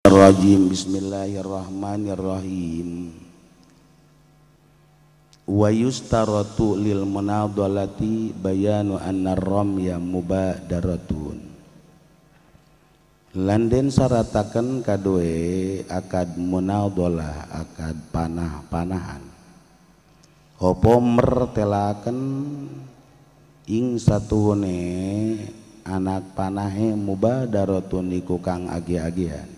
Rajim. Bismillahirrahmanirrahim. Wa yustaratu lil munadalati bayanu anna ramya mubadaratun. Lan den sarataken kadoe akad munadalah akad panah-panahan. Apa mertelaken ing satuhune anak panahe mubadaratun iku kang agi-agian.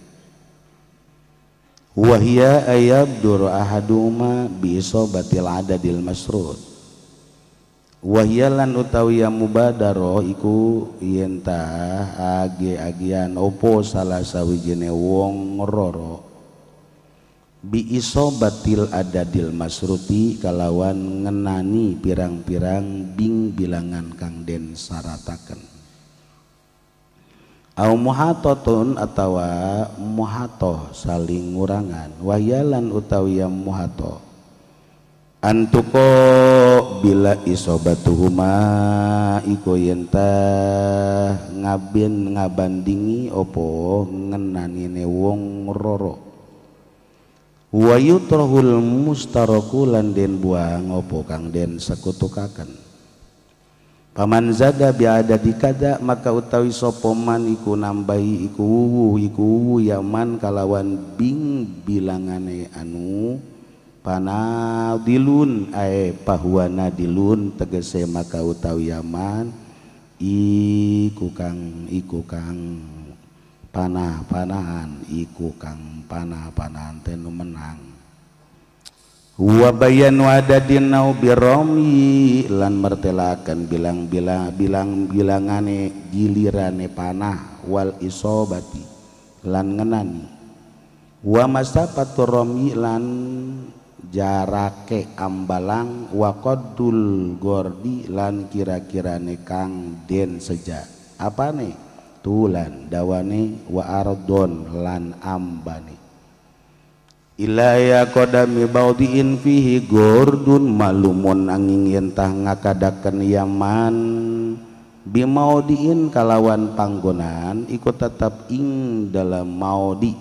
Wahia ayabdur ahaduma bi isobatil adadil masrud. Wahia lan utawi mubadaro iku yen tah agi-agian opo salah sawijine wong roro bi isobatil adadil masruti kalawan ngenani pirang-pirang bing bilangan kang den sarataken. Au muhatatun atawa muhatoh saling ngurangan. Wahyalan utawi muhatoh antuko bila isobatuhuma iku yen tah ngabin ngabandingi opo ngenanine wong roro. Wa yutrahul mustaraku lan den buang opo kang den sekutukaken. Paman zada biadadi kada maka utawi sapa man iku nambahi iku wuwu yaman kalawan bing bilangane anu panadilun ae pahuana dilun tegese maka utawi yaman iku kang panah-panahan iku kang panah-panahan tenu menang. Wa bayanu adadin nau birami lan mertelakan bilang-bilang bilangane gilirane panah wal isobati lan ngenani. Wa masafatu rami lan jarake ambalang wa qaddul gordi lan kira-kirane kang den seja apane tulan dawane wa ardon lan ambane. Ilaya kodami baudiin fihi gordun malumun angin yentah ngakadaken yaman bimaudiin kalawan panggonan iku tetap ing dalam maudi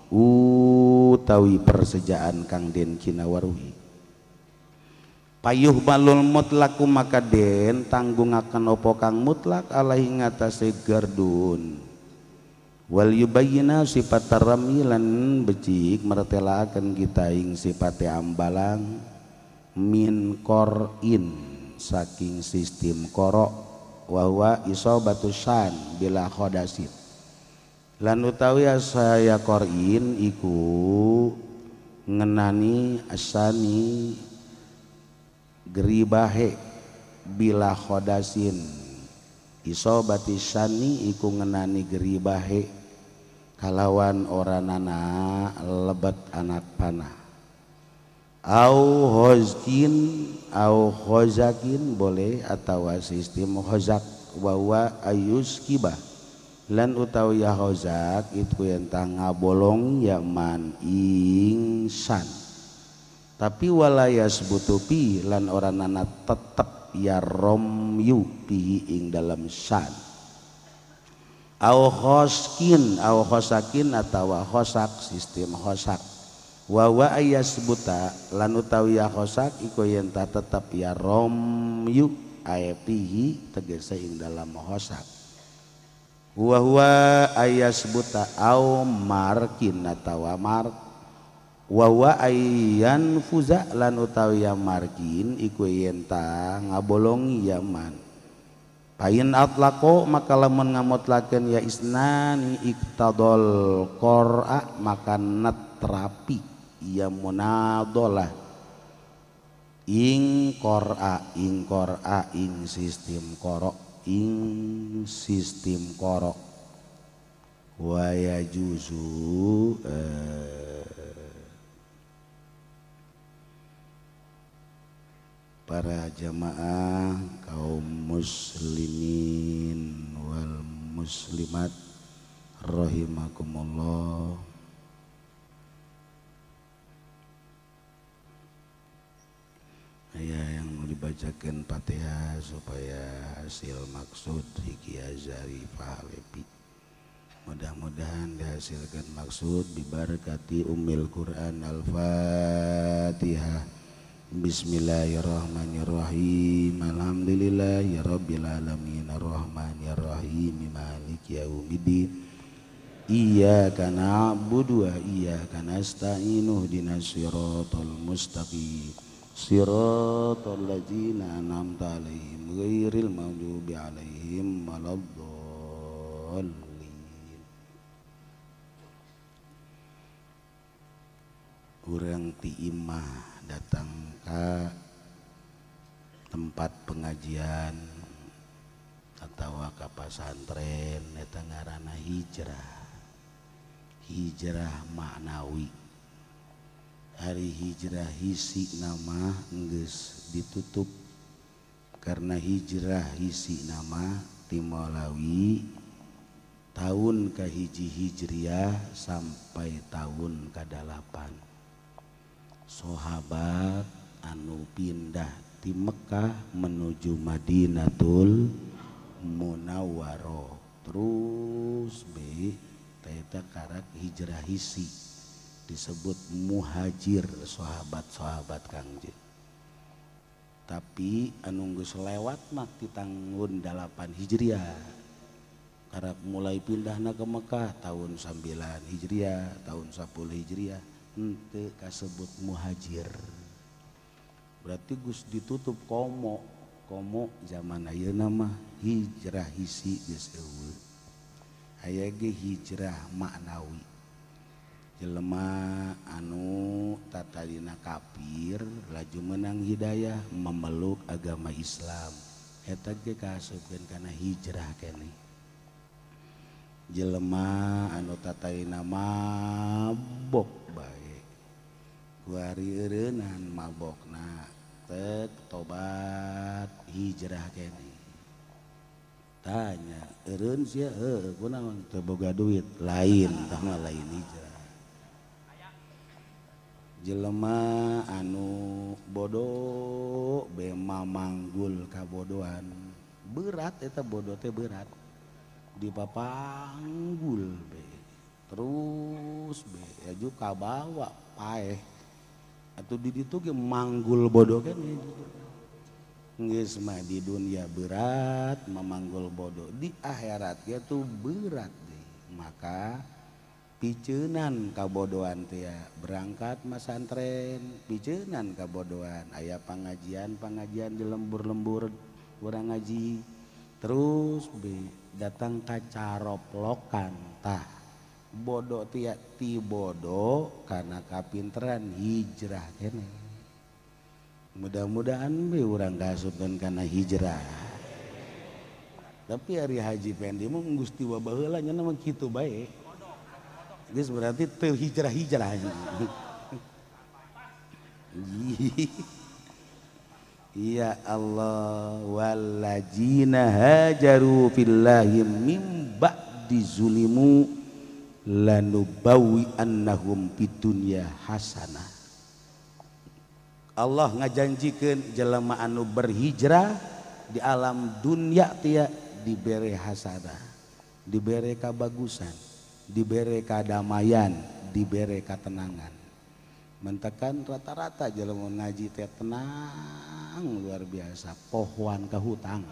utawi persejaan kang den kinawaruhi. Payuh balul mutlaku maka den tanggungaken opo kang mutlak alaihi ngatasé gardun. Wal yubayyina sifat rami lan becik mertelaken kita ing sifate ambalang min korin saking sistem korok wa huwa isobatu syan bila khodasin. Lan utawi saya korin iku ngenani asani geribahe bila khodasin. Isobati syani iku ngenani geribahe kalawan oranana lebet anak panah. Au hozkin au hozakin boleh atawa sistem hozak wa ayus kibah lan utawi ya hozak itu yang ngabolong yaman ingsan. Tapi walayas butupi lan oranana tetep ya romyu pihi ing dalam san. Au khoskin au khosakin atawa khosak sistem khosak wa wa ayasbuta lan utawi ya khosak iku yen ta tetep ya romyu ae pihi tegese ing dalam khosak wa huwa ayasbuta au markin atawa mark wa wa ayyan fuza lan utawi ya markin iku yen ta ngabolongi yaman. Pain atlaqo maka lamun ngamutlakeun ya isnani iktadol qur'a maka netrapi ya munadalah ing qur'a ing qur'a ing sistem qara ing sistem qara wa yajuzu para jamaah kaum muslimin wal muslimat rahimakumullah. Ya yang mau dibacakan Fatihah supaya hasil maksud Hiki Azhari Fahlepi. Mudah-mudahan Mudah-mudahan dihasilkan maksud bibarakati ummil Quran. Al-Fatihah. Bismillahirrahmanirrahim. Alhamdulillahirabbil alamin arrahmanirrahim maliki yaumiddin. Iyyaka na'budu wa iyyaka nasta'in ihdinas siratal mustaqim siratal ladzina an'amta 'alaihim ghairil maghdubi 'alaihim waladdallin. Urang ti imah datang ka tempat pengajian atawa ka pasantren eta ngaranna hijrah. Hijrah maknawi. Hari hijrah hisi nama geus ditutup karena hijrah hisi nama timolawi tahun kahiji hijriah sampai tahun ke-8. Sahabat anu pindah di Mekah menuju Madinatul Munawwaroh terus be eta karak hijrah hisi disebut muhajir sahabat-sahabat Kangjeng. Tapi anu geus lewat mah ti tahun 8 Hijriah. Karak mulai pindahna ke Mekah tahun 9 Hijriah, tahun 10 Hijriah henteu kasebut muhajir. Berarti geus ditutup komo, komo zaman ayeuna mah hijrah hisi geus eueuh. Aya ge hijrah maknawi. Jelema anu tatadina kafir laju menang hidayah memeluk agama Islam eta ge kaasupkeun kana hijrah keneh. Jelema anu tatadina mabok bae kuari eureunnan mabokna tek tobat hijrah keneh. Tanya eureun sia heuh kunaon teu boga duit lain tah mah lain hijrah. Jelema anu bodoh be mamanggul kabodohan berat eta bodoh teh berat dipapanggul be terus be aju kabawa paeh atuh di ditu ge manggul bodoh keneh. Geus mah di dunia berat memanggul bodoh di akhirat ge tuh berat deh. Maka piceunan kabodohan teh berangkat masantren piceunan kabodohan aya pengajian-pengajian di lembur-lembur urang ngaji terus be datang ka caroplokan tah bodoh teh ti bodoh karena kapinteran hijrah keneh. Mudah-mudahan be urang kaasupkeun kana hijrah. Tapi hari Haji Pendi mah Gusti wa baheula nya mah kitu bae. Geus berarti teu hijrah-hijrah. Ya Allah walladzina hajaru fillahi mim ba'di zulimu lanubawi annahum fid dunya hasanah. Allah ngajanjikeun jelema anu berhijrah di alam dunia tia dibere hasanah, dibere kabagusan, dibere kadamaian, dibere katenangan. Mentekan rata-rata jelema ngaji teh tenang luar biasa, pohoan ka hutang.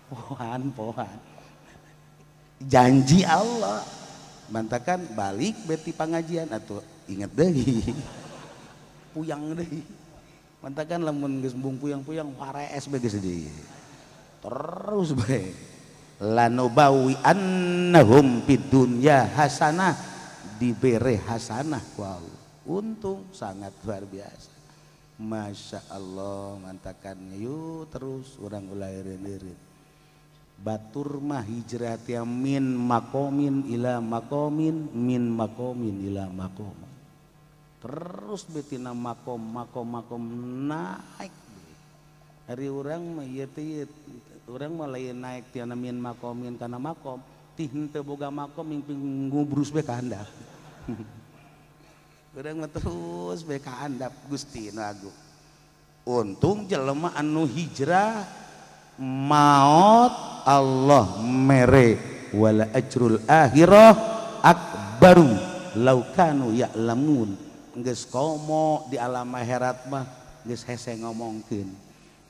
Pohoan. Janji Allah. Mantakan balik beti pangajian atuh inget deui. Puyang deui. Mantakan lamun geus embung puyang-puyang warees bae geus deui. Terus bae. Lanubawi annahum fid dunya hasanah, dibere hasanah ku Allah. Untung sangat luar biasa. Masya Allah mantakan yuk terus urang ulah eureun-eureun. Batur mah hijrah teh min makomin ila makomin min makomin ila makom. Terus betina makom makom makom naik. Hari urang mah ieu teh urang mah lain naik tina min makomin kana makom, ti henteu boga makom mingping ngubrus be ka handap. Urang mah terus be ka handap Gusti nu agung. Untung jelema anu hijrah maot Allah mere wala ajrul akhirah akbaru law kanu ya'lamun. Geus komo di alam akhirat mah geus hese ngomongkeun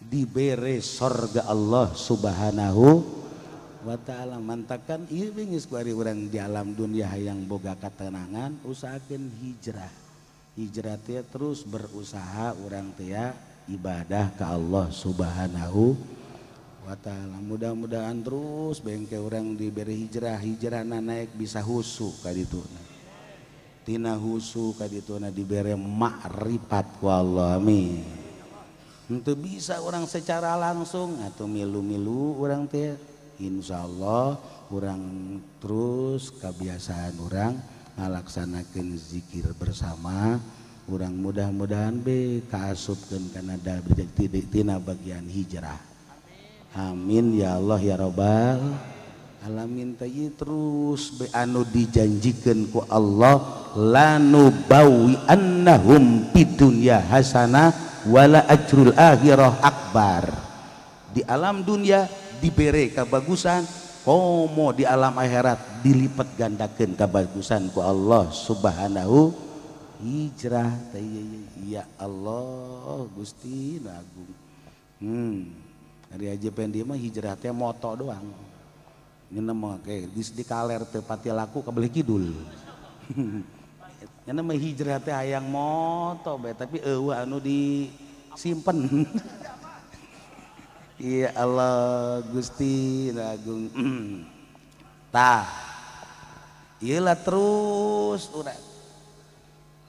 dibere sorga Allah Subhanahu wa ta'ala. Mantakan ieu geus ku ari urang di alam dunia hayang boga katenangan usahakeun hijrah. Hijrah teh terus berusaha urang teh ibadah ka Allah Subhanahu wa ta'ala. Mudah-mudahan terus bengke urang diberi hijrah, hijrahna naik bisa husu ka dituna. Tina husu ka dituna dibere makrifat ku Allah, amin. Henteu bisa urang secara langsung atau milu-milu urang teh insyaallah urang terus kebiasaan urang ngalaksanakeun zikir bersama urang mudah-mudahan be kaasupkeun kana tina bagian hijrah. Amin ya Allah ya Rabbal alamin. Teh terus be anu dijanjikeun ku Allah lanubawi annahum fid dunya hasanah wala ajrul akhirah akbar. Di alam dunia dibere kabagusan, komo di alam akhirat dilipat gandakeun kabagusan ku Allah Subhanahu. Hijrah teh ya Allah Gusti Agung. Ari aja pendi mah hijrah teh moto doang. Ngeuna mah ke geus dikaler teu pati laku ka beulih kidul. Ngeuna mah hijrah teh hayang moto bae tapi eueuh anu disimpen. Ya Allah Gusti Agung. Tah ieu lah terus urang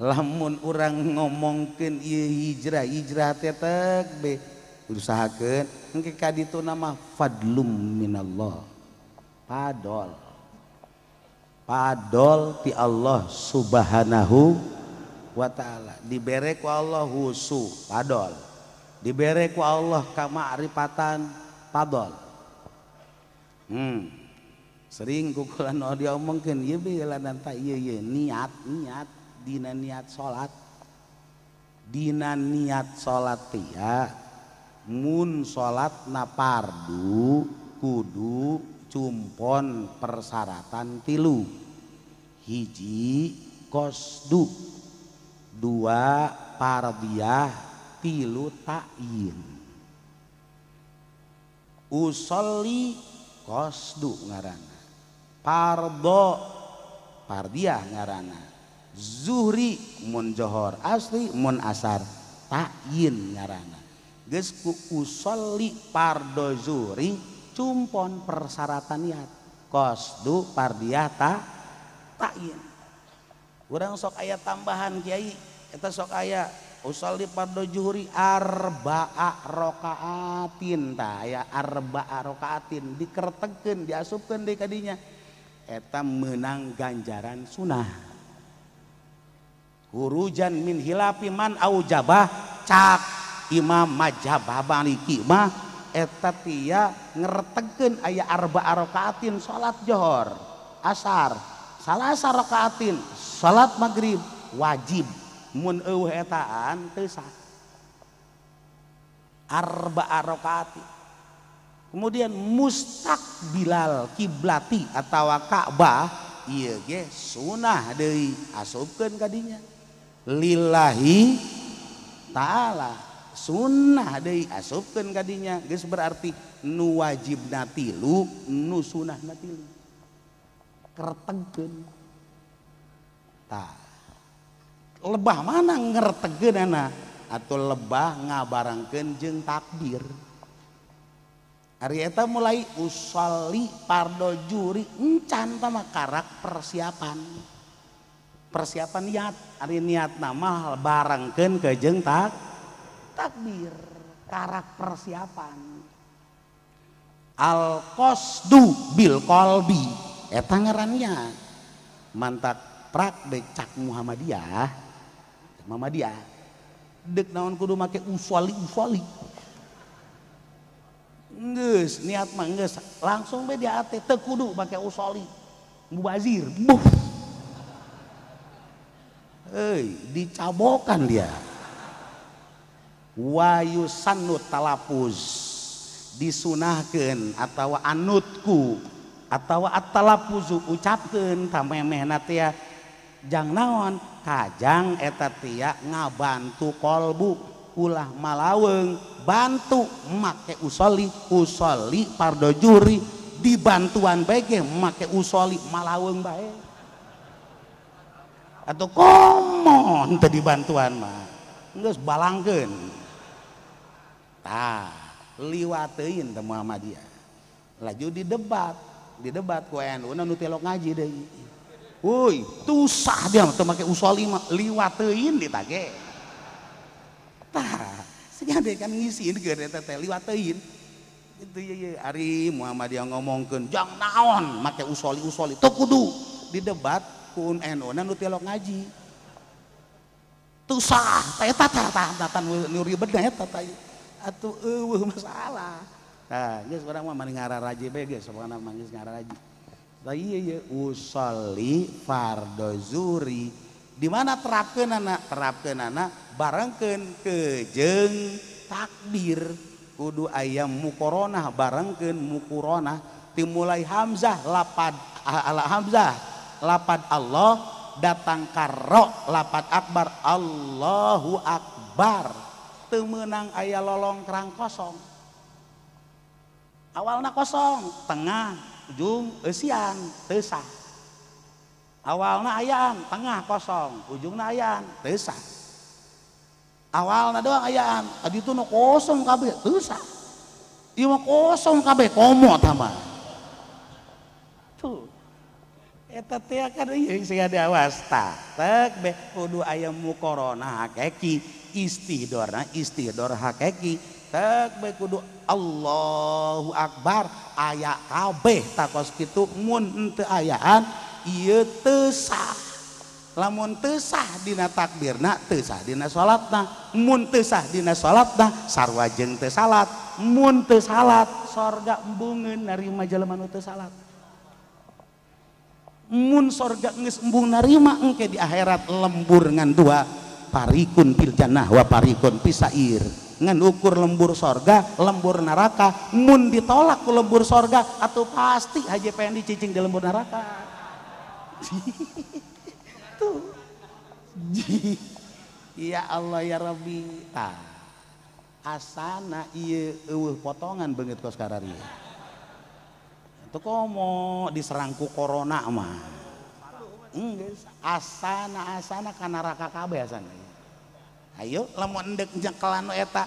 lamun urang ngomongkeun ieu hijrah, hijrah teh tek be usahakeun engke ka ditu nama fadlum minallah, padol padol ti Allah Subhanahu wa ta'ala. Dibere ku Allah husu padol, dibere ku Allah kamakrifatan padol. Sering kukulan dia omongkeun ieu be lanan ta ieu ieu niat, niat dina niat salat, dina niat salat ya mun salat na pardu kudu cumpon persyaratan tilu. Hiji qasdu, dua pardiyah, tilu ta'yin. Usolli qasdu ngaranna, pardo pardiyah ngaranna, zuhri mun johor asli mun asar ta'yin ngaranna. Geus ku usolli pardo zuhri cumpon persyaratan niat qasdu pardiyah ta'yin. Urang sok aya tambahan kiai eta sok aya usolli pardo zuhri arba'a rokaatin, tah aya arba'a rokaatin dikertegkeun diasupkeun deui ka dinya eta meunang ganjaran sunah. Hurujan min hilafi man aujabah cak Imam Mazhab Maliki mah eta tia ngertegkeun aya arba'a rokaatin salat johor asar salasa rokaatin salat maghrib wajib mun eueuh etaan teu sah arba'a rokaatin. Kemudian mustaqbilal kiblati atawa Ka'bah ieu ge sunah deui asupkeun ka dinya lillahi ta'ala sunnah deui asupkeun ka dinya. Geus berarti nu wajibna tilu nu sunahna tilu kertegkeun. Tah lebah mana ngertegkeunana atau lebah ngabarangkeun jeung takbir. Ari eta mulai usolli pardo juri encan tama karak persiapan, persiapan niat. Ari niat nama barangkeun ke jeung takbir karak persiapan. Al qasdu bil qalbi eta ngarannya. Mantak prak becak Muhammadiyah, Muhammadiyah dek naon kudu make usolli usolli. Geus niat mah geus langsung be di ate teu kudu make usolli mubazir. Buh. Euy, dicabokan dia. Wa yusannu talafuz disunahkeun atawa anutku Atawa at-talaffuzu ucapkeun tamemehna teh jang naon kajang eta teh ngabantu kolbu ulah malaweung bantu make usoli usoli pardo juri dibantuan bae ge make usoli malaweung bae atau komo henteu dibantuan mah geus balangkeun tah liwateun teh Muhammadiyah laju didebat ku NU nu tilok ngaji deui euy tusah dia teu make usoli mah liwateun ditage tah siga kan ngisiin keur eta teh liwateun itu ye ari Muhammadiyah ngomongkeun jang naon make usoli-usoli teu kudu didebat ku NU na nu tilok ngaji tusah teh eta tah nu ribet eta tah atuh eueuh masalah. Tah geus urang mah mani ngararaji bae geus pokona mah geus ngararaji. Tah ieu ye usolli fardhu zuhri di mana terapkeunana terapkeunana barengkeun kejeung takbir kudu aya mukoronah barengkeun mukoronah timulai hamzah lapad ala hamzah lapad Allah datang karo lapad akbar Allahu akbar teu meunang aya lolongkrang kosong awalna kosong tengah ujung eusian teu sah awalna ayaan tengah kosong ujungna ayaan teu sah awalna doang ayaan tadi itu nu kosong kabeh teu sah ieu mah kosong kabeh komo tah mah tuh eta teh kan ieu sing diawas tah tek be kudu aya mukorona hakiki istihdorna istihdor hakiki tek be kudu Allahu akbar aya kabeh takos kitu mun henteu ayaan ieu teu sah lamun teu sah dina takbirna teu sah dina salatna mun teu sah dina salatna sarua jeung teu salat mun teu salat sorga embungeun narima jelema nu teu salat mun sorga geus embung narima engke di akhirat lembur ngan dua parikun fil jannah wa parikun fisair ngan ukur lembur sorga lembur neraka mun ditolak ku lembur sorga atau pasti haji pengen dicicing di lembur neraka. Tuh ya Allah ya Rabbi tah asana ieu eueuh potongan beungeut kos kararieu teu komo diserang ku corona mah geus asana asana ka neraka kabeh asana. Ayo lamun endek nyekelan nu eta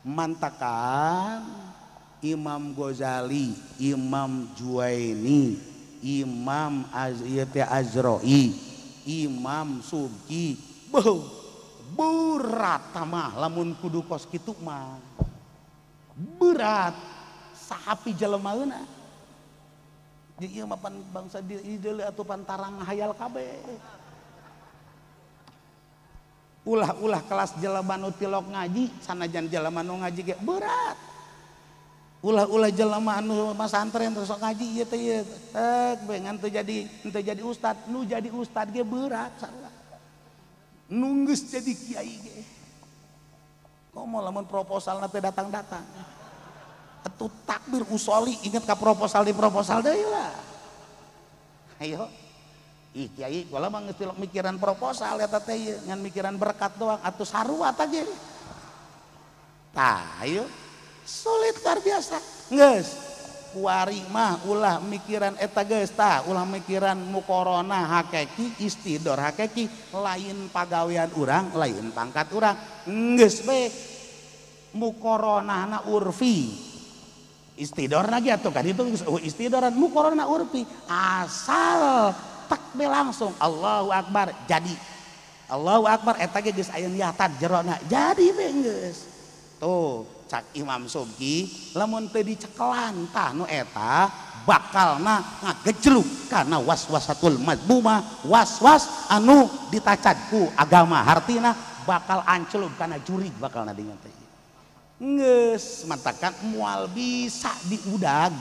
mantakan Imam Ghazali, Imam Juwaini, Imam Azroi, Imam Subki, beuh berat mah lamun kudu kos kitu mah berat sahapi jelemaeuna ieu mah pan bangsa di deuleu atuh pantarang hayal kabeh ulah-ulah kelas jelema nu tilok ngaji sanajan jelema nu ngaji ge berat ulah-ulah jelema anu masantren terus sok ngaji ieu teh ieu tek be ngan teu jadi ustad nu jadi ustad ge berat sarua nu geus jadi kiai ge komo lamun proposalna teh datang-datang atuh takbir usoli inget ka proposal di proposal deui lah ayo ih kiai kula mah geus mikiran proposal eta teh ieu ngan mikiran berkat doang atuh sarua tah ge tah ayo sulit luar biasa geus kuari mah ulah mikiran eta geus tah ulah mikiran mukorona hakiki istidor hakiki lain pagawean urang lain pangkat urang geus bae mukoronana urfi istidor lagi atuh kan itu istidoran mukorona urfi asal takbir langsung Allahu akbar jadi Allahu akbar eta ge geus aya niatan jerona jadi we geus tuh cak Imam Subki lamun teu dicekelan tah nu eta bakalna ngagejluk kana waswasatul mazmumah waswas anu ditacad ku agama hartina bakal ancelub kana jurig bakalna dingan teh geus matakan moal bisa diudag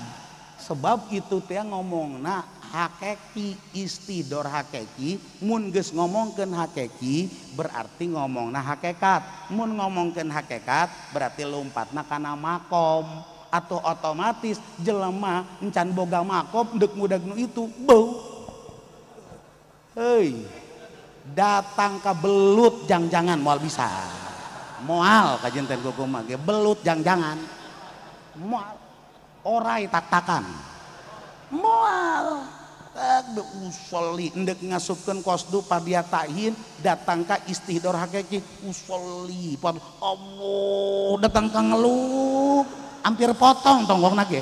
sebab itu teh ngomongna hakeki istidor hakeki mun geus ngomongkeun hakeki berarti ngomongna hakekat mun ngomongkeun hakekat berarti lompatna kana makom Atau otomatis jelema encan boga makom deuk ngudag nu itu beuh. Heuy. Datang ka belut jangjangan moal bisa. Moal kajenten kumaha ge belut jangjangan. Moal orai taktakan. Moal tak usolli endek ngasupkeun qasdu padiatahin datang ka istihdor hakiki usolli pad Allah datang ka ngeluh hampir potong tonggongna ge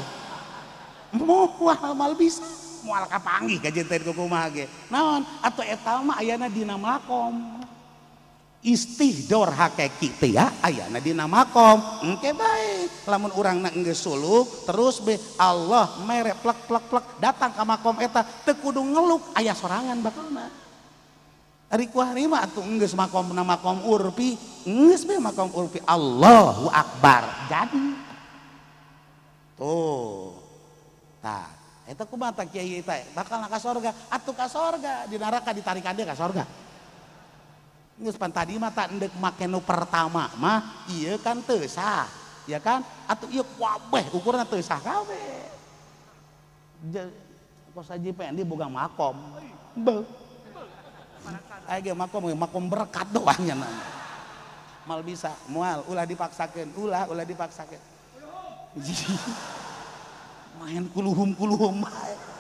moal mal bisa moal kapanggih kajenten kumaha ge naon atuh eta mah ayana dina makom istihdor hakiki teh ya ayana dina makom engke bae lamun urangna geus suluk terus be Allah mere plek plek plek datang ka makom eta teu kudu ngeluk aya sorangan bakalna ari kuari mah atuh geus makomna makom urfi geus be makom urfi Allahu akbar jadi tuh tah eta kumaha tah kiai eta bakal ka sorga atuh ka sorga di neraka ditarikan deui ka sorga. Geus pan tadi mah tak endek make nu pertama mah ieu kan teu sah ya kan atuh ieu kabeh ukurna teu sah kabeh. Kos Haji Pendi boga makom. Beuh. Aya ge makom makom berkat doang nya. Mal bisa moal ulah dipaksakeun ulah ulah dipaksakeun. Main kuluhum-kuluhum bae.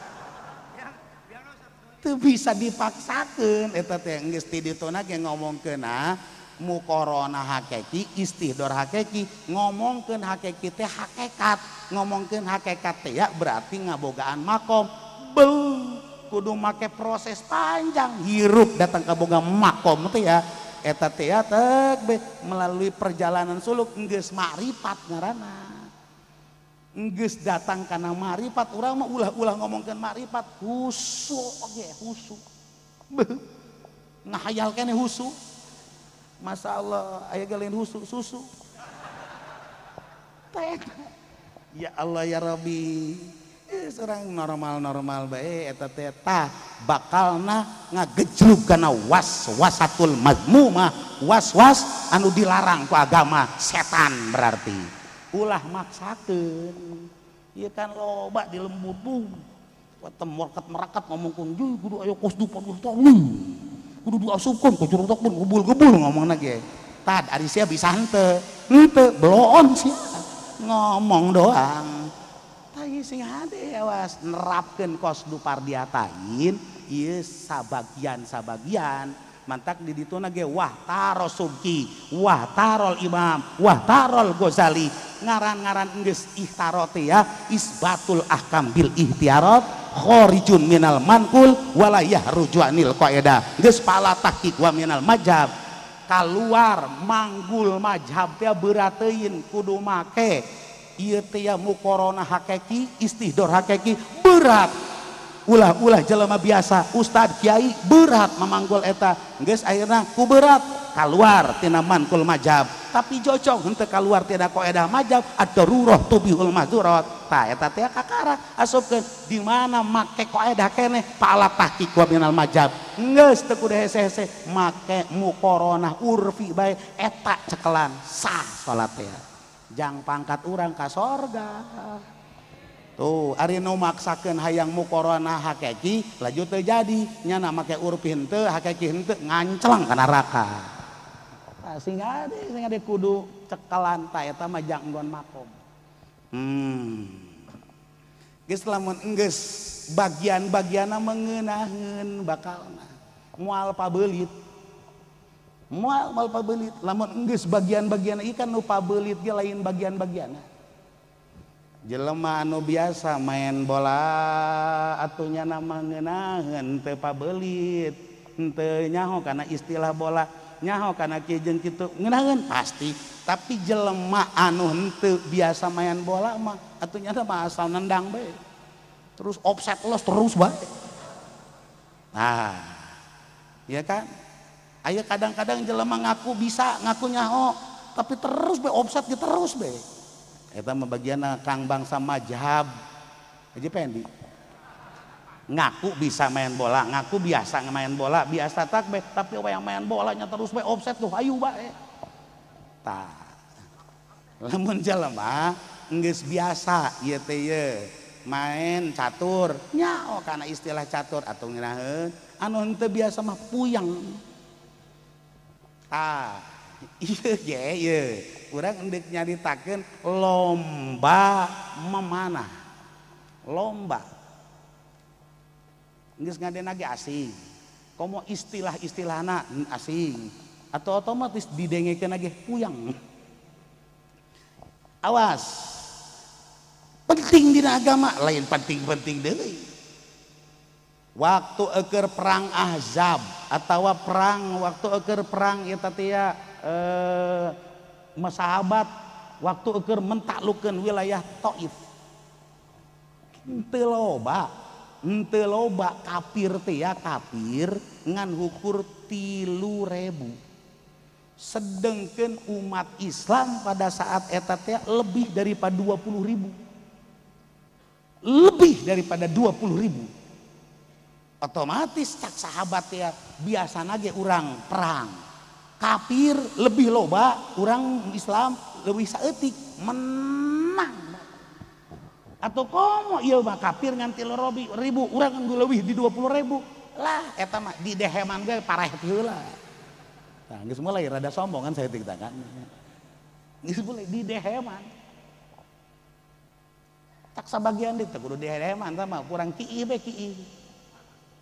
Teu bisa dipaksakeun eta teh geus ti dituna ge ngomongkeunna mukorona hakiki istihdor hakiki ngomongkeun hakiki teh hakikat ngomongkeun hakikat teh ya berarti ngabogaan makom beuh kudu make proses panjang hirup datang ka boga makom teh ya eta teh ya tek be melalui perjalanan suluk geus makrifat ngaranna geus datang kana makrifat urang mah ulah-ulah ngomongkeun makrifat husu oge husu beuh ngahayal keneh husu masyaallah aya ge lain husu susu teh ya Allah ya Rabbi seorang normal-normal bae eta teh tah bakalna ngagejlug kana waswasatul mazmumah was-was anu dilarang ku agama setan berarti ulah maksakeun ieu kan loba di lembur bung temorket merakat ngomongkeun juy kudu aya qasdu padu kudu diasupkeun ka jurang pun gebul-gebul ngomongna ge tad ari sia bisa henteu henteu beloon sia ngomong doang tah sing hade awas nerapkeun qasdu pardiatain ieu sabagian-sabagian mantak di dituna ge wah taro Subki wah tarol Imam wah tarol Ghazali ngaran-ngaran geus ihtaro teh ya isbatul ahkam bil ihtiyarat kharijun minal manqul wala yahruju anil qaedah geus pala tahqiq wa minal majhab kaluar manggul majhab teh berat teuing kudu make ieu teh ya mukorona hakiki istihdor hakiki berat ulah-ulah jelema biasa ustad kiai berat memanggul eta geus akhirna ku berat kaluar tina manqul majhab tapi jocong henteu kaluar tina qaedah majhab ad-darurah tubihul mahdurat tah eta teh kakara asupkeun di mana make qaedah keneh pala tahqiq wa minal majhab geus teu kudu hese-hese make muqaranah urfi bae eta cekelan sah salat teh jang pangkat urang ka sorga. Tuh ari nu maksakeun hayang muqaranah hakiki laju teu jadi nyana make urfi henteu hakiki henteu nganclang ka neraka. Tah sing ade kudu cekelan ta eta mah jang nggon makom. Geus lamun enggeus bagian-bagianna mengenaheun bakalna moal pabeulit. Moal pabeulit lamun enggeus bagian-bagianna ieu kan nu pabeulit ge lain bagian-bagianna. Jelema anu biasa main bola atuh nyana mah ngeunaheun teu pabelit henteu nyaho kana istilah bola nyaho kana kieu jeung kitu ngeunaheun pasti tapi jelema anu henteu biasa main bola mah atuh nyana mah asal nendang bae terus offset los terus bae. Nah ya kan aya kadang-kadang jelema ngaku bisa ngaku nyaho tapi terus bae offset ge terus bae. Eta mah bagianna kang bangsa majhab Haji Pendi ngaku bisa main bola ngaku biasa main bola biasa tak be tapi yang main bolanya terus be offset tuh ayu bae tah lamun jelema geus biasa ieu teh ye main catur nyaho kana istilah catur atau ngeunaheun anu henteu biasa mah puyeng. Tah ieu ge ieu urang endek nyaritakeun lomba memanah. Lomba geus ngadena ge asing. Komo istilah-istilahna asing atau otomatis didengekeun ge puyeng. Awas. Penting dina agama lain penting-penting deui. Waktu eukeur perang Ahzab atawa perang waktu eukeur perang eta teh sahabat waktu eukeur mentaklukeun wilayah Taif. Henteu loba kafir teh ya kafir ngan hukur 3.000. Sedengkeun umat Islam pada saat eta teh lebih daripada 20.000. Lebih daripada 20.000. Otomatis cak sahabat ya biasana ge urang perang. Kafir lebih loba, urang Islam lebih saeutik menang. Atau komo ieu mah kafir ngan 3.000, urang ngan leuwih di 20.000. Lah eta mah di deheman ge pareh heula. Tah geus mulai rada sombong kan saya teh kan. Geus mulai di deheman. Tak sabagian deui teh kudu diheman tah mah kurang kiih be kiih.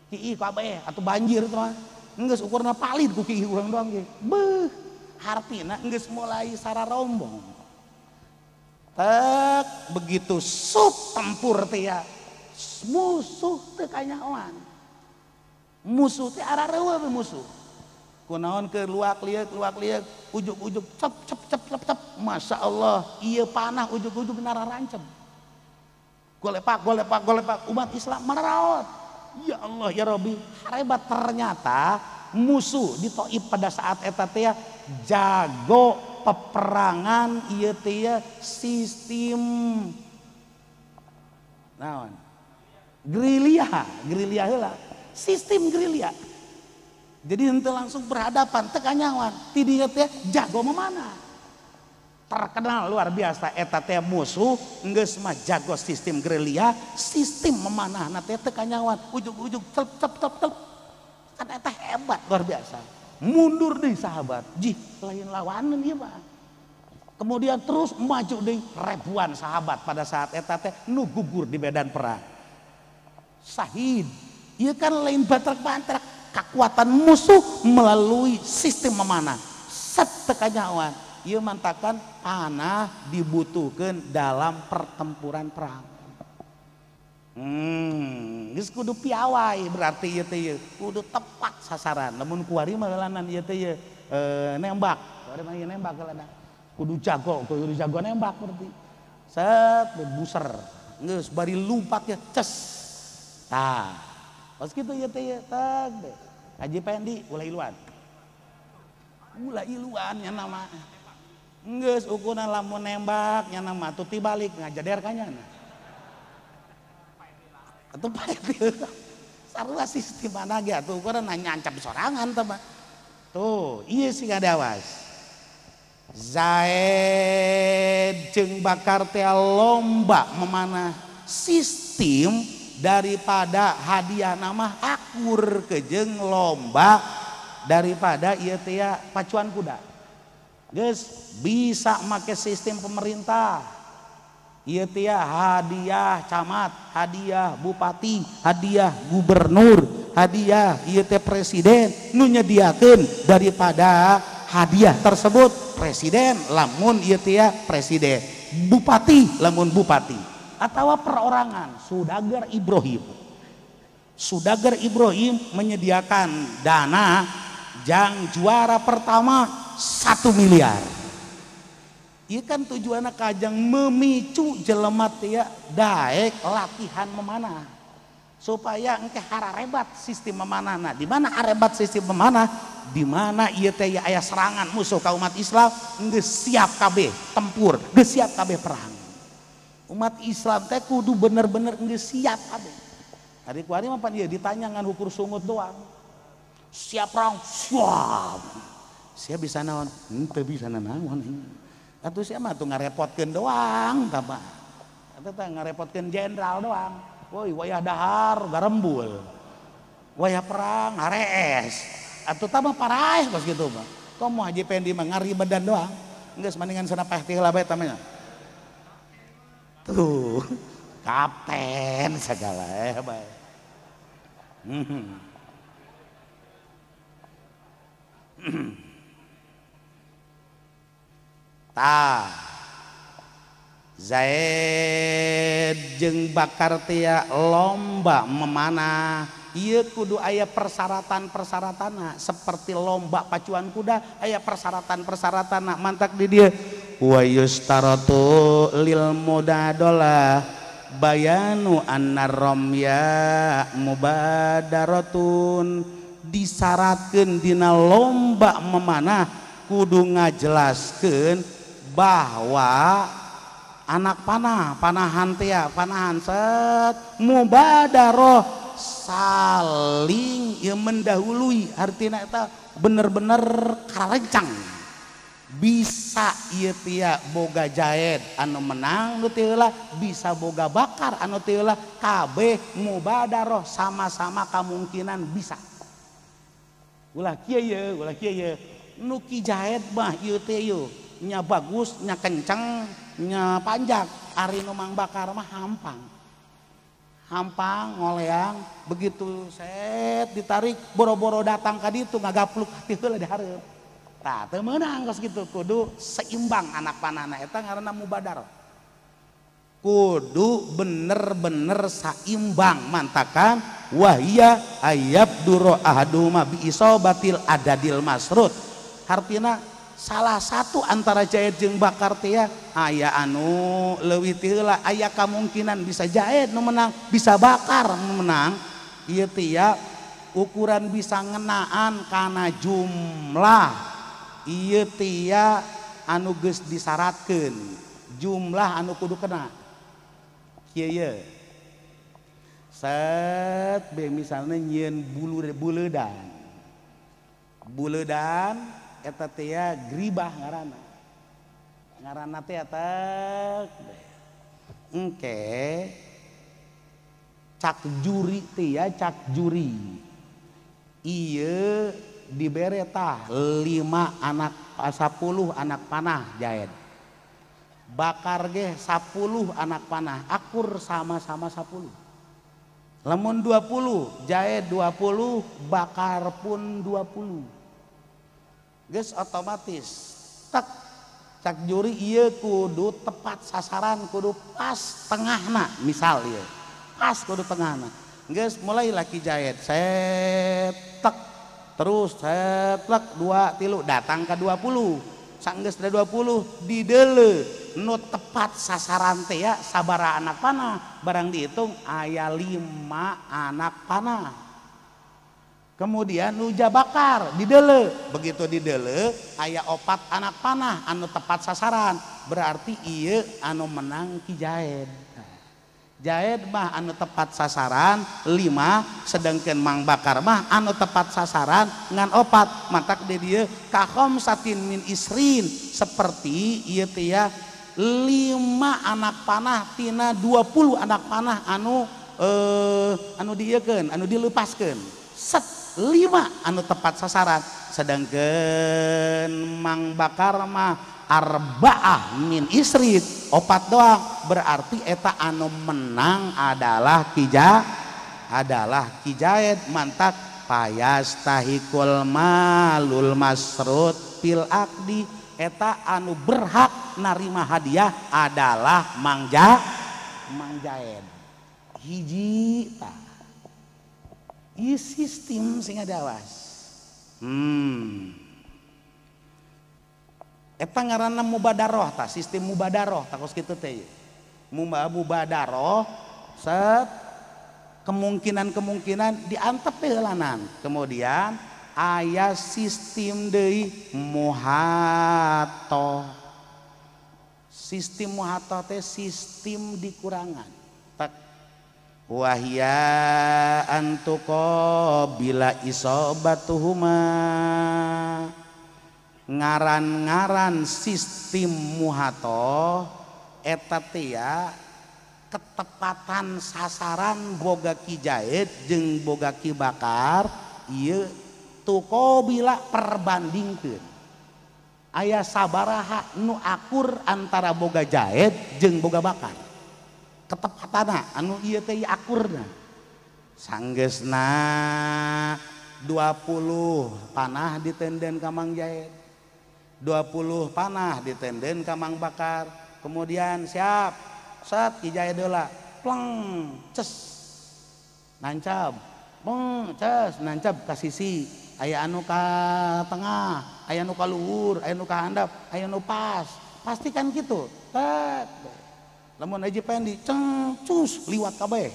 Kiih kabeh atuh banjir teh mah. Geus ukurna palid ku kiih urang doang ge. Beuh, hartina geus mulai sararombong. Tek begitu sup tempur teh ya. Musuh teh kanyahoan. Musuh teh arareueuh we musuh. Kunaon ke luak liek ujug-ujug cep cep cep cep cep. Masya Allah, ieu panah ujug-ujug nararancem. Golepak golepak golepak umat Islam maraot. Ya Allah ya Rabbi, hebat ternyata musuh di Taif pada saat eta teh jago peperangan ieu teh sistem naon? Gerilya, gerilya heula. Sistem gerilya. Jadi henteu langsung berhadapan teu kanyahoan. Ti dieu teh jago memanah. Terkenal luar biasa eta teh musuh geus mah jago sistem gerilya, sistem memanahna teh teu kanyahoan. Ujug-ujug cep cep cep cep. Kan eta hebat luar biasa. Mundur deui sahabat. Jih, lain lawanan ieu mah. Kemudian terus maju deui ribuan sahabat pada saat eta teh nu gugur di medan perang. Sahid. Ieu kan lain batrak-batrak kekuatan musuh melalui sistem memanah. Set teu kanyahoan. Ieu mantakan panah dibutuhkan dalam pertempuran perang. Geus kudu piawai berarti ieu teh kudu tepat sasaran. Lamun kuari mah heulanan ieu teh nembak. Kuari mah ieu nembak heulana. Kudu jago nembak berarti. Set buser. Geus bari lumpat ya ces. Tah. Pas kitu ieu teh tag deh. Haji Pendi ulah iluan. Ulah iluan nya nama. Geus ukuran lamun nembak nya nama tuh tibalik ngajader kanyana. Atuh pae sarua sistem mana ge atuh ukuran nyancap sorangan teh mah. Tuh, ieu sih ngadawas. Zaid jeung Bakar teh lomba memanah sistem daripada hadiah nama akur kejeng lomba daripada ieu teh pacuan kuda. Geus bisa make sistem pemerintah. Ieu teh hadiah camat, hadiah bupati, hadiah gubernur, hadiah ieu teh presiden nu nyediakeun daripada hadiah tersebut presiden lamun ieu teh presiden, bupati lamun bupati atawa perorangan. Sudagar Ibrahim. Sudagar Ibrahim menyediakan dana jang juara pertama 1 miliar. Ieu kan tujuanna kajang memicu jelema teh daek latihan memanah supaya engke hararebat sistem memanahna. Di mana harebat sistem memanah? Di mana ieu teh aya serangan musuh ka umat Islam geus siap kabeh tempur, geus siap kabeh perang. Umat Islam teh kudu bener-bener geus siap kabeh. Hari kuari mah pan ieu ditanya ngan ukur sungut doang. Siap perang, siap. Siap bisa naon? Henteu bisa naon. Atuh sia mah tuh ngarepotkeun doang tah mah. Eta teh ngarepotkeun jenderal doang. Woi wayah dahar garembul. Wayah perang harees. Atuh tah mah paraeh kos kitu mah. Komo Haji Pendi mah ngaribedan doang. Geus mendingan sana peh ti heula bae tah mah. Tuh, kapten segala bae. Ta Zaid jeung Bakar tia lomba memanah ieu kudu aya persyaratan-persyaratanna seperti lomba pacuan kuda aya persyaratan-persyaratanna mantak di dieu wa yustaratu lil mudadolah bayanu anna ramya mubadaratun disyaratkeun dina lomba memanah kudu ngajelaskeun bahwa anak panah panahan tia panahan set mubadaroh saling ieu mendahului artina eta bener-bener karencang bisa ieu tia boga Zaid anu menang nu teu heula bisa boga Bakar anu teu heula kabeh mubadaroh sama-sama kemungkinan bisa ulah kieu ye ulah kieu ye nu ki Zaid mah ieu teh ieu nya bagus nya kenceng nya panjang ari nu Mang Bakar mah hampang hampang ngoleang begitu set ditarik boro-boro datang ka ditu ngagapluk ti heula di hareup tah teu meunang kos kitu kudu seimbang anak panahna eta ngaranna mubadaroh kudu bener-bener saimbang mantakan wahia ayab duro ahaduma bi isobatil adadil masrut hartina salah satu antara Zaid jeung Bakar teh aya anu leuwih ti heula aya kamungkinan bisa Zaid nu menang bisa Bakar nu menang ieu teh ukuran bisa ngenaan kana jumlah ieu teh anu geus disyaratkeun jumlah anu kudu kena kieu ye set be misalnya nyieun buledan buledan eta teh gribah ngaranna ngaranna teh eta engke cak juri teh ya cak juri ieu dibere tah 5 anak 10 anak panah Zaid Bakar ge 10 anak panah akur sama-sama 10 lamun 20 Zaid 20 Bakar pun 20 geus otomatis tek cak juri ieu kudu tepat sasaran kudu pas tengahna misal ieu pas kudu tengahna geus mulai laki Zaid set tek terus set tek 2 3 datang ke 20 sanggeus 20 dideuleu nu tepat sasaran teh ya sabaraha anak panah barang dihitung aya 5 anak panah kemudian nu Bakar dideuleu begitu dideuleu aya 4 anak panah anu tepat sasaran berarti ieu anu menang Ki Zaid. Zaid mah anu tepat sasaran 5 sedangkan Mang Bakar mah anu tepat sasaran ngan 4 matak di dieu kakhomsatin min isrin seperti ieu teh ya 5 anak panah tina 20 anak panah anu anu dieukeun anu dilepaskeun set 5 anu tepat sasaran sedangkan Mang Bakar mah arbaah min isrit 4 doang berarti eta anu menang adalah Ki Zaid mantak payastahikul malul masrut fil akdi eta anu berhak narima hadiah adalah Mang Zaid hiji tah ieu sistem sing adawas eta ngaranna mubadaroh tah sistem mubadaroh tah kos kitu teh mubadaroh set kemungkinan-kemungkinan diantep heulanan kemudian aya sistem deui muhatoh sistem muhatoh teh sistem dikurangan tak wahya antuqabila isobatuhuma Ngaran-ngaran sistem muhatoh eta teh ketepatan sasaran boga Ki Jaid jeung boga Ki Bakar ieu tuqobila perbandingkeun aya sabaraha nu akur antara boga Jaid jeung boga Bakar ketepatana anu ieu teh akurna sanggeusna 20 panah ditenden ka Mang Jaid 20 panah ditenden ka Mang Bakar kemudian siap set Ki Jaid heula pleng ces nancab peng ces nancab ka sisi aya anu ka tengah aya anu ka luhur aya anu ka handap aya anu pas pasti kan gitu tet lamun aja pendi ceng cus liwat kabeh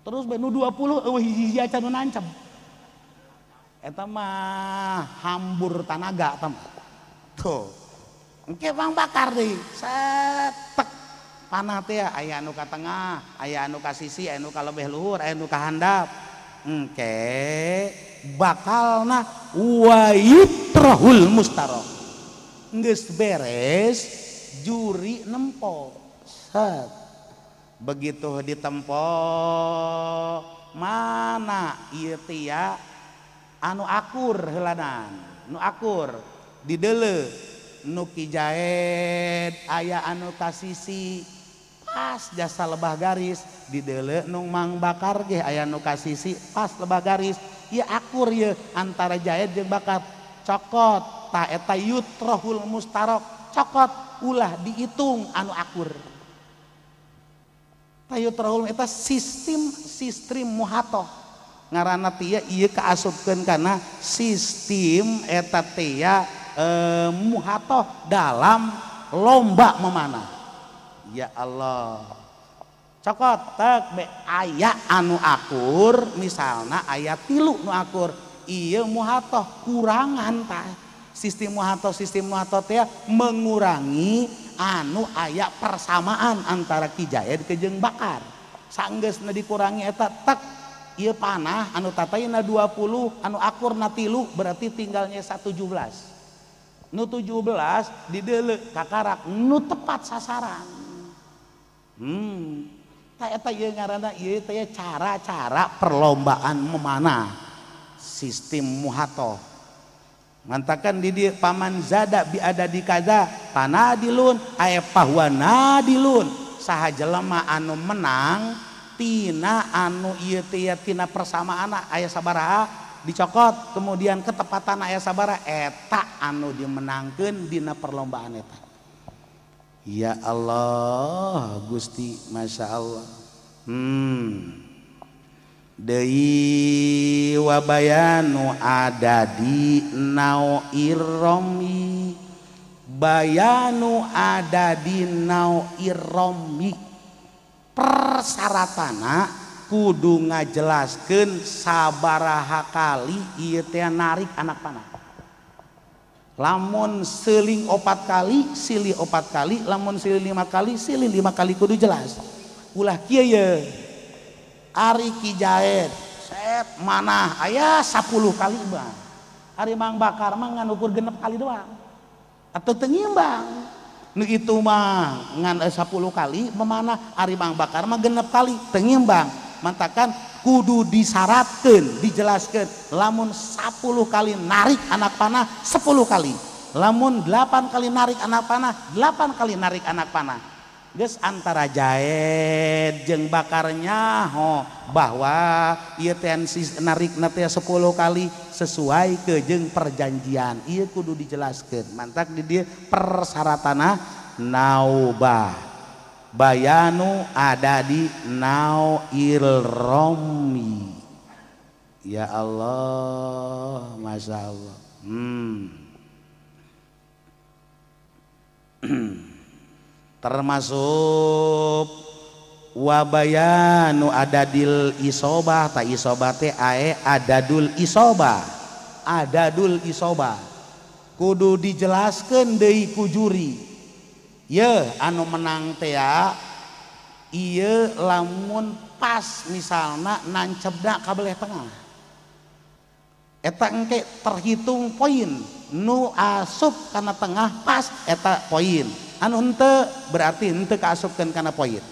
terus be nu 20 eueuh hiji-hiji acan nu nancab eta mah hambur tanaga eta mah tuh engke Mang Bakar deui set tek panah teh aya anu ka tengah aya anu ka sisi aya anu ka leuwih luhur aya anu ka handap engke bakalna wa yutrahul mustarok geus beres juri nempo set begitu ditempo mana ieu teh anu akur heulanan nu akur dideuleu nu Ki Jaid aya anu ka sisi pas jasa lebah garis dideuleu nu Mang Bakar ge aya nu ka sisi pas lebah garis ieu akur ieu antara Jaid jeung Bakar cokot ta eta yutrahul mustarok cokot ulah dihitung anu akur ta yutrahul eta sistem muhatoh ngaranna teh ieu kaasupkeun kana sistem eta teh muhatoh dalam lomba memanah. Ya Allah cokot tek be aya anu akur misalna aya 3 nu akur ieu muhatoh kurangan tah sistem muhatoh teh mengurangi anu aya persamaan antara Ki Jaid jeung Bakar sanggeusna dikurangi eta tek ieu panah anu tatayna 20 anu akurna 3 berarti tinggalnya 17 nu 17 dideuleu kakarak nu tepat sasaran. Ta eta ieu ngaranna ieu teh cara-cara perlombaan memanah sistem muhatoh. Mantakan di dieu paman zada bi adadi kaza panadilun aya pahuwa nadilun saha jelema anu menang tina anu ieu teh tina persamaanna aya sabaraha dicokot kemudian ketepatan aya sabaraha eta anu dimenangkeun dina perlombaan eta. Ya Allah Gusti Masya Allah. Deui wabayanu adadi nau'irromi bayanu adadi nau'irromi persaratana kudu ngajelaskeun sabaraha kali ieu teh narik anak panah. Lamun seling 4 kali, silih 4 kali, lamun silih 5 kali, silih 5 kali kudu jelas. Ulah kieu ye. Ari Ki Jaid set manah aya 10 kali bang. Ari Mang Bakar mah ngan ukur 6 kali doang. Atau teu ngimbang. Nu itu mah ngan 10 kali memanah, ari Mang Bakar mah 6 kali teu ngimbang. Mantakan kudu disyaratkeun, dijelaskeun lamun 10 kali narik anak panah 10 kali, lamun 8 kali narik anak panah 8 kali narik anak panah. Geus antara Jaid jeung Bakarnya ho bahwa ieu teh narikna teh 10 kali sesuai ke jeung perjanjian. Ieu kudu dijelaskeun. Mantak di dieu persyaratanna naubah. Bayanu ada di nau'il romi. Ya Allah, Masya Allah. Termasuk wabayanu adadil isobah ta isobah teh ae adadul isobah. Adadul isobah kudu dijelaskeun deui ku juri. Ye anu menang teh ieu lamun pas misalna nancebna ka beleh tengah. Eta engke terhitung poin nu asup kana tengah pas eta poin, anu henteu berarti henteu kaasupkeun kana poin.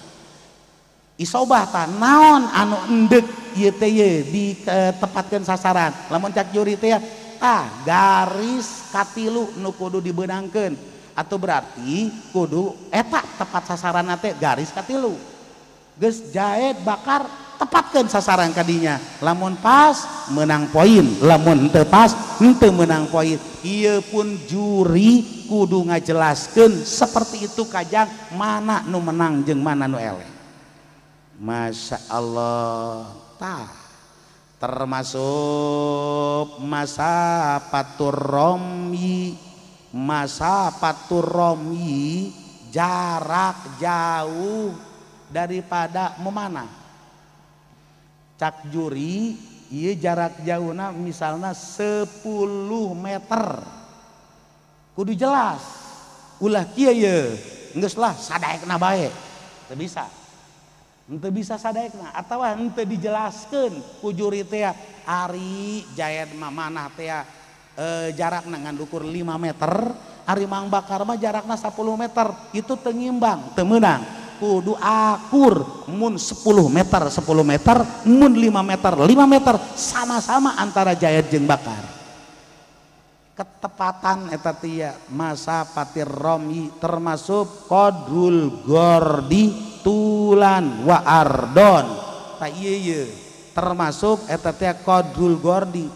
Isobah tah naon anu endek ieu teh ye ditepatkeun sasaran. Lamun cak juri teh tah garis katilu nu kudu dibeunangkeun atau berarti kudu eta tepat sasaran teh garis katilu. Geus jaed bakar tepatkan sasaran kadinya, lamun pas menang poin, lamun henteu pas henteu menang poin. Ieu pun juri kudu ngajelaskeun seperti itu kajang mana nu menang jeung mana nu eleh. Masya Allah. Tah termasuk masa patur romyi, masa patur romyi jarak jauh daripada memanah. Cak juri ieu jarak jauhna misalna 10 meter kudu jelas, ulah kieu ye geus lah sadaekna bae, teu bisa, henteu bisa sadaekna atawa henteu dijelaskeun ku juri teh ari jaed mah manah teh jarakna ngan ukur 5 meter, ari Mang Bakar mah jarakna 10 meter, itu teu ngimbang, teu meunang. Kudu akur mun 10 meter 10 meter, mun 5 meter 5 meter, sama-sama antara jaed jeung bakar. Ketepatan eta teh masa patir romi termasuk qadrul gordi tulan wa ardon. Ta ieu ye termasuk eta teh qadrul gordi.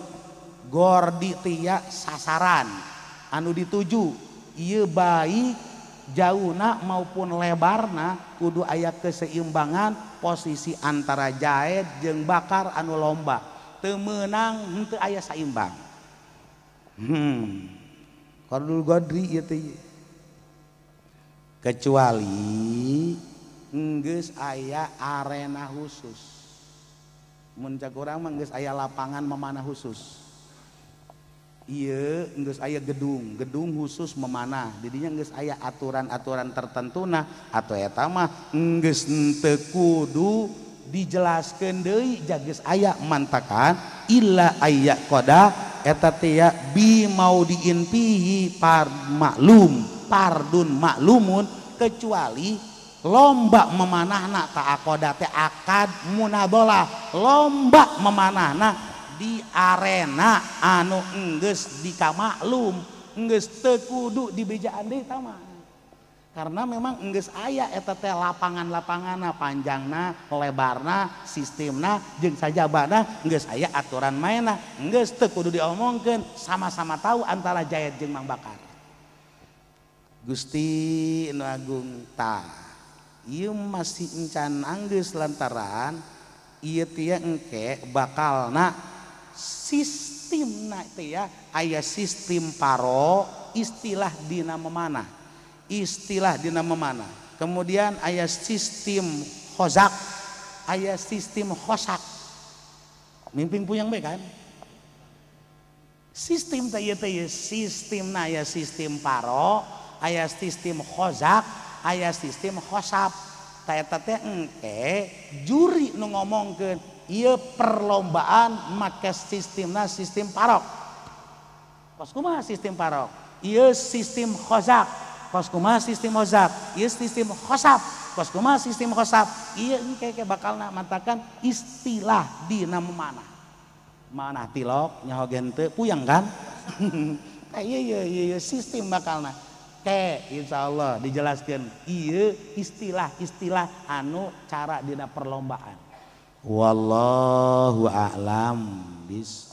Gordi teh sasaran anu dituju ieu baik jauhna maupun lebarna kudu aya keseimbangan posisi antara jaed jeung bakar anu lomba, teu meunang henteu aya saimbang. Qadrul godri ieu teh kecuali geus aya arena khusus. Mun cak urang mah geus aya lapangan memanah khusus. Ieu geus aya gedung, gedung khusus memanah. Didinya geus aya aturan-aturan tertentuna atau eta mah geus henteu kudu dijelaskeun deui geus aya mantakan illa aya qada eta teh bi maudiin fihi par maklum pardun maklumun, kecuali lomba memanahna ta'aqoda teh akad munadolah, lomba memanahna di arena anu enggeus dikamaklum, enggeus teu kudu dibejaan deui tah mah. Karena memang enggeus aya eta teh lapangan-lapanganna, panjangna, lebarna, sistemna jeung sajabana enggeus aya aturan mainna, enggeus teu kudu diomongkeun, sama-sama tahu antara jaed jeung Mang Bakar. Gusti Nu Agung tah ieu masih encan anggeus lantaran ieu teh engke bakalna sistemna teh ya aya sistem paro istilah dina memanah, istilah dina memanah, kemudian aya sistem khozak, aya sistem khosak, mimpin puyang bae kan sistem teh ieu teh sistemna aya sistem paro, aya sistem khozak, aya sistem khosab. Ta eta teh engke juri nu ngomongkeun ieu perlombaan make sistemna sistem parok. Kos kumaha sistem parok? Ieu sistem khozak. Kos kumaha sistem khozak? Ieu sistem khosab. Kos kumaha sistem khosab? Ieu engke bakalna mantakan istilah dina memanah. Manah tilok nyaho gente puyang kan? Tah ieu ieu sistem bakalna. Ke insyaallah dijelaskan ieu istilah-istilah anu cara dina perlombaan. Wallahu a'lam bis.